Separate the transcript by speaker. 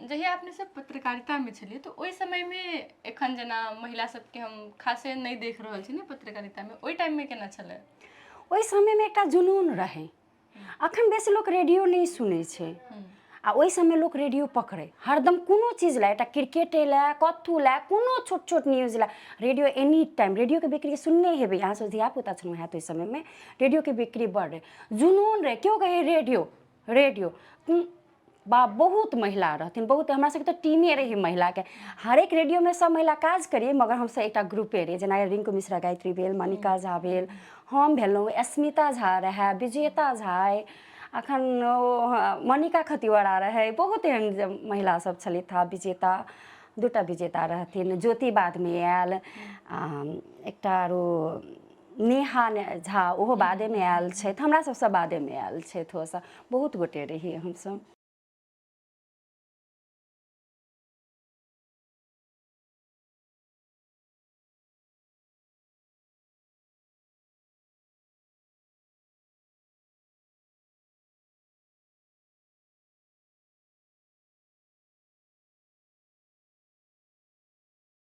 Speaker 1: जहिया अपने सब पत्रकारितामे छलियै, तऽ ओहि समयमे, एखन जेना महिला सबके हम खासे नहि देख रहल छी ने पत्रकारितामे, ओहि टाइममे केना छलै?
Speaker 2: ओहि समयमे एकटा जुनून रहै। अखन बेसी लोक रेडियो नहि सुनै छै आ ओहि समय लोक रेडियो पकड़ै हरदम, कोनो चीज लए, एकटा क्रिकेटे लए, कथू लए, कोनो छोट छोट न्यूज लए रेडियो एनी टाइम। रेडियोके बिक्री सुनने हेबै अहाँ सब, धियापुता छलहुँ हैत। ओहि समयमे रेडियोके बिक्री बड़ रहै, जुनून रहै। केओ कहै रेडियो रेडियो बा। बहुत महिला रहथिन, बहुत। हमरा सबके तऽ टीमे रहै महिलाके। हरेक रेडियोमे सब महिला काज करियै, मगर हमसब एकटा ग्रुपे रहियै। जेना रिंकू मिश्रा गायत्री भेल, मणिका झा भेल, हम भेलहुँ, अस्मिता झा रहए, विजेता झा अइ अखन, ओ मणिका खतिवड़ा रहै, बहुत एहन जे महिला सब छलथि। हँ, विजेता, दूटा विजेता रहथिन। ज्योति बादमे आयल, एकटा आरो नेहा झा, ओहो बादेमे आयल छथि, हमरा सबसँ बादेमे आयल छथि ओसब। बहुत गोटे रहियै हमसब।